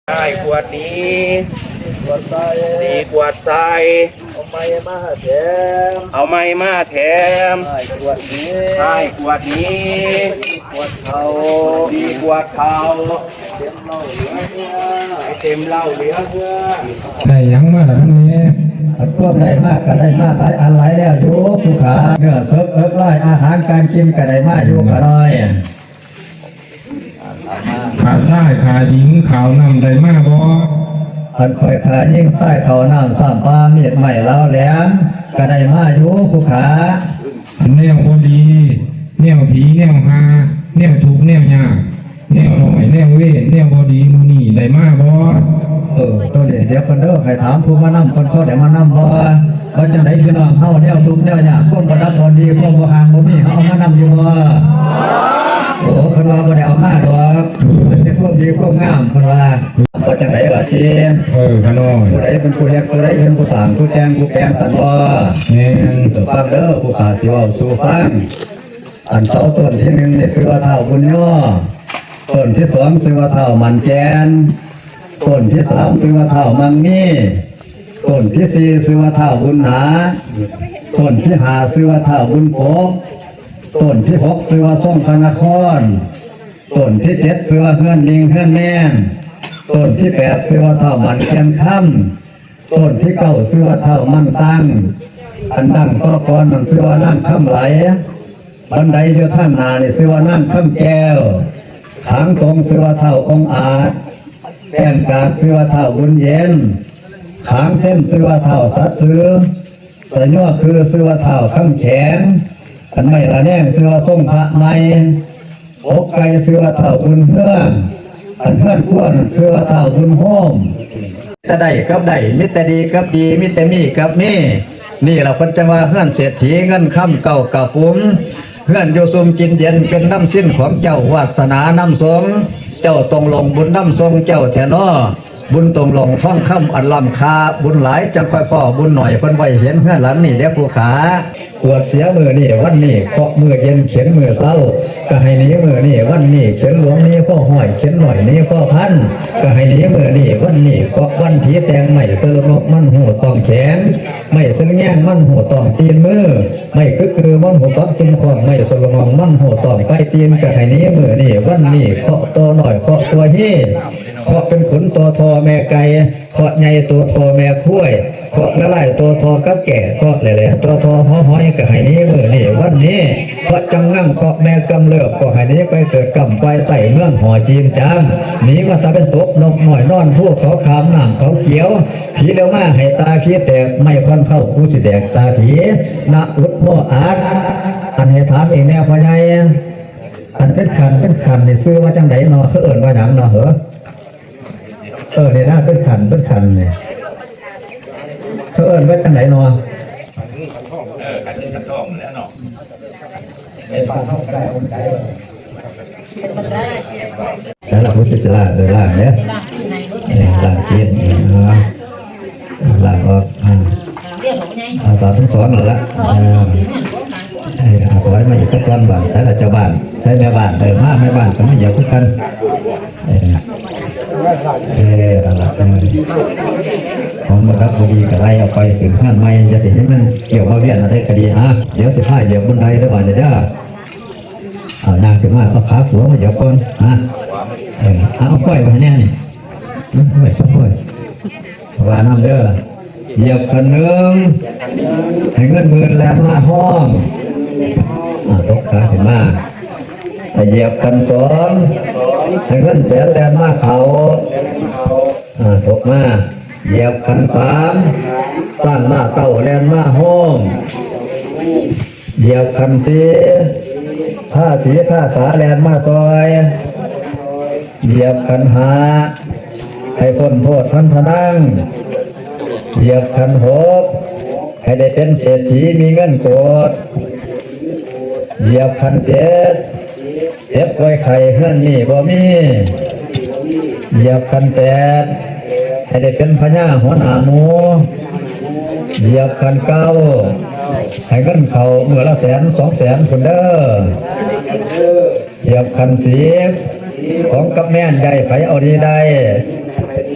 ຮ້າຍກວດດີ ກວດໃສ່ ດີກວດໃສ່ ເອົາໃໝ່ມາແຖມ ເອົາໃໝ່ມາແຖມ ຮ້າຍກວດດີ ຮ້າຍກວດດີ ກວດເຂົ້າ ດີກວດເຂົ້າ ເຕັມເຫຼົ້າເຫຼືອເຮືອ ໃຫ້ເຕັມເຫຼົ້າເຫຼືອເຮືອ ໄດ້ຫຍັງມາລະນຳແດ່ ຄວາມໄດ້ມາກະໄດ້ມາຫຼາຍອັນຫຼາຍແນວຢູ່ຜູ້ຂ້າ ເນື້ອສົດເອິກລາຍ ອາຫານການກິນກະໄດ້ມາຢູ່ຂ້ານ້ອຍ. ຂ້າຊາຍຂ້າຍິງ ຂ້າວນ້ຳໄດ້ມາບໍ່? ອັນຂ້ອຍຂ້າຍິງຊາຍ ເຂົ້ານ້ຳຊ້ຳປາ ມີດໄມ້ລາວແຫຼມ ກະໄດ້ມາຢູ່ຜູ້ຂ້າ. ແນວບໍ່ດີ ແນວຜີແນວຮ້າຍ ແນວທຸກແນວຍາກ ແນວນ້ອຍແນວເວນ ແນວບໍ່ດີ ມື້ນີ້ໄດ້ມາບໍ່? ເອີ ໂຕນີ້ດຽວກ່ອນເດີ ໃຫ້ຖາມຜູ້ມານຳກ່ອນ ເຂົາໄດ້ມານຳບໍ່? ວ່າຈັ່ງໃດພີ່ນ້ອງເຮົາ ແນວທຸກແນວຍາກ ຄວາມບໍ່ດັບບໍ່ດີ ຄວາມບໍ່ຮ່າງບໍ່ມີ ເຮົາເອົາມານຳຢູ່ບໍ່? ໂອ້ ເພິ່ນວ່າບໍ່ໄດ້ເອົາມາດອກ ມີແຕ່ຄວາມດີຄວາມງາມ ເພິ່ນວ່າ. ວ່າຈັ່ງໃດບາດນີ້? ເອີ ຂ້ານ້ອຍ ຜູ້ໃດເປັນຜູ້ເຮັດ ຜູ້ໃດເປັນຜູ້ສ້າງ ຜູ້ແຕ່ງ ຜູ້ແປງຊັ້ນບໍ່? ແມ່ນ. ຟັງເດີ ຜູ້ຂ້າຊິເວົ້າສູ່ຟັງ. ອັນເສົາຕົ້ນທີໜຶ່ງນີ້ຊື່ວ່າທ້າວບຸນຍໍ, ຕົ້ນທີສອງຊື່ວ່າທ້າວໝັ້ນແກ່ນ, ຕົ້ນທີສາມຊື່ວ່າທ້າວມັງມີ, ຕົ້ນທີສີ່ຊື່ວ່າທ້າວບຸນໜາ, ຕົ້ນທີຫ້າຊື່ວ່າທ້າວບຸນປົກ, ຕົ້ນທີຫົກຊື່ວ່າຊົງພະນະຄອນ, ຕົ້ນທີເຈັດຊື່ວ່າເຮືອນລິງເຮືອນແມນ, ຕົ້ນທີແປດຊື່ວ່າທ້າວໝັ້ນແກ່ນຄຳ, ຕົ້ນທີເກົ້າຊື່ວ່າທ້າວໝັ້ນຕັງ, ອັນຕັ້ງຕໍ່ກ່ອນນັ້ນຊື່ວ່ານາງຄຳໄຫຼ, ບັນໄດຢູ່ທາງໜ້ານີ້ຊື່ວ່ານາງຄຳແກ້ວ, ຂາງຕົງຊື່ວ່າທ້າວອົງອາດ, ແປ້ນກາດຊື່ວ່າທ້າວບຸນເຢັນ, ຂາງເຊັນຊື່ວ່າທ້າວສັດຊື່, ສະຍົວຄືຊື່ວ່າທ້າວຄຳແຂງ, ອັນໄມ້ລະແນງຊື່ວ່າຊົງພະໃໝ່, ອົກໄກ່ຊື່ວ່າທ້າວບຸນເຮືອງ, ອັນເຮືອນຄົວນັ້ນຊື່ວ່າທ້າວບຸນໂຮມ. ແຕ່ໄດ້ກັບໄດ້ ມີແຕ່ດີກັບດີ ມີແຕ່ມີກັບມີ, ນີ້ລະເພິ່ນຈັ່ງວ່າເຮືອນເສດຖີ ເງິນຄຳເກົ້າກະປຸງ, ເຮືອນຢູ່ຊຸ່ມກິນເຢັນ ເປັນນຳສິນຂອງເຈົ້າ ວາດສະໜານຳສົ່ງ, ເຈົ້າຕ້ອງຫຼົງບຸນນຳສົ່ງເຈົ້າແທ້ນໍ. ບຸນຕ້ອງຫຼອງທອງຄຳອັນລ້ຳຄ່າ, ບຸນຫຼາຍຈັ່ງຄ່ອຍພໍ້, ບຸນໜ້ອຍເພິ່ນໄວ້ເຫັນເຮືອນຫຼັງນີ້ແດ່ຜູ້ຂ້າ. ກວດເສຍມື້ນີ້ວັນນີ້, ເຄາະມື້ເຢັນເຂັນມື້ເຊົ້າ, ກະໃຫ້ໜີມື້ນີ້ວັນນີ້, ເຂັນຫຼວງໜີພໍຮ້ອຍ, ເຂັນໜ້ອຍໜີພໍພັນ, ກະໃຫ້ໜີມື້ນີ້ວັນນີ້, ເພາະວັນຜີແຕ່ງໄມ້ສະລະນົກມັນຮູ້ຕ້ອງແຂງ, ໄມ້ສະລະແງງມັນຮູ້ຕ້ອງຕີນມື, ໄມ້ກຶກກືມັນຮູ້ປັກຕຸ່ມຄ້ອງ, ໄມ້ສະລະງອງມັນຮູ້ຕ້ອງປາຍຕີນ, ກະໃຫ້ໜີມື້ນີ້ວັນນີ້, ເຄາະຕໍ່ນ້ອຍເຄາະຕົວເຮ, ເຄາະເປັນຂຸນຕໍ່ທໍ່ແມ່ໄກ່, ເຄາະໃຫຍ່ໂຕທໍ່ແມ່ຄວາຍ, ເຄາະລະລາຍໂຕທໍ່ກັບແກ້, ເຄາະແຫຼ້ໆໂຕທໍ່ຫໍຫອຍ, ກະໃຫ້ໜີມື້ນີ້ວັນນີ້, ເຄາະຈັງງັງເຄາະແມ່ກຳເລີບ, ກໍໃຫ້ໜີໄປເກີດກຳປາຍໃຕ້ເມືອງຫໍຈີນຈາງ, ໜີມາຕາເວັນຕົກນົກນ້ອຍນອນພູເຂົາຂາມນ້ຳເຂົາຂຽວ, ຜີເລວມາໃຫ້ຕາຜີແຕກ, ໄມ້ຄວັນເຂົ້າກູຊິແດກຕາຜີ, ນະອຸດໂພອາດ. ອັນໃຫ້ຖາມອີກແດ່ພໍ່ໃຫຍ່, ອັນເປັນຂັນເປັນຂັນນີ້ຊື່ວ່າຈັ່ງໃດນໍ? ເຂົາເອີ້ນວ່າຫຍັງນໍເຫີ? ເອີ ນີ້ນະ ເປັນຂັນ ເປັນຂັນນີ້ ເຂົາເອີ້ນວ່າຈັ່ງໃດນໍ? ເອີ ຂັນເງິນຂັນທອງແລ້ວເນາະ ໃສ່ລະພຸດສິລາ ເອີ ລ້າງເດີ ເອີ ລ້າງຕີນ ເອີ ລ້າງອອກ ອ່າ ເອົາຕາມທັງສອງນັ້ນລະ ເອີ ເອີ ເອົາຖອຍມາອີກສັກກ່ອນບາດ ໃສ່ລະເຈົ້າບ້ານ ໃສ່ແມ່ບ້ານ ເອີ ມາແມ່ບ້ານກໍມາຢຽບຄືກັນ. ເອີ ເອີ ນັ້ນລະ ເອີ ຂອງບໍ່ດັບບໍ່ດີກໍໄລ່ອອກໄປ ຂຶ້ນເຮືອນໃໝ່ ຢ່າຊິໃຫ້ມັນກ່ຽວມາວຽນອັນໃດກໍດີ ຫາ ດຽວຊິພາຢຽບບັນໄດເດີບາດນີ້ເດີ ເອົາຍ່າງຂຶ້ນມາ ເອົາຂາຂວາມາຢຽບກ່ອນ ຫາ ເອີ ເອົາ ເອົາໄວ້ໃຫ້ແນ່ນີ້ ເອົາໄວ້ຊະ ເອົາໄວ້ ວ່ານຳເດີ ຢຽບຂັ້ນໜຶ່ງ ໃຫ້ເງິນໝື່ນແລ່ນມາຮອງ ອ່າ ຕົກຂາຂຶ້ນມາ ຢຽບຂັ້ນສອງ ໃຫ້ເງິນແສນແລ່ນມາເຂົ້າ ອ່າ ຕົກມາ ຢຽບຂັ້ນສາມ ຊ້າງມ້າເຕົ້າແລ່ນມາຮອງ ຢຽບຂັ້ນສີ່ ທາສີທາສາແລ່ນມາຊ່ອຍ ຢຽບຂັ້ນຫ້າ ໃຫ້ພົ້ນໂທດພັນທະນາງ ຢຽບຂັ້ນຫົກ ໃຫ້ໄດ້ເປັນເສດຖີມີເງິນໂກດ ຢຽບຂັ້ນເຈັດ ເຈັບປ່ວຍໄຂ້ເຮືອນນີ້ບໍ່ມີ ຢຽບຂັ້ນແປດ ໃຫ້ໄດ້ເປັນພະຍາຫົວໜ້າໝູ່ ຢຽບຂັ້ນເກົ້າ ໃຫ້ເງິນເຂົ້າມື້ລະແສນສອງແສນພຸ້ນເດີ ຢຽບຂັ້ນສິບ ຂອງກັບແມ່ນຢ່າໃຫ້ໃຜເອົາດີໄດ້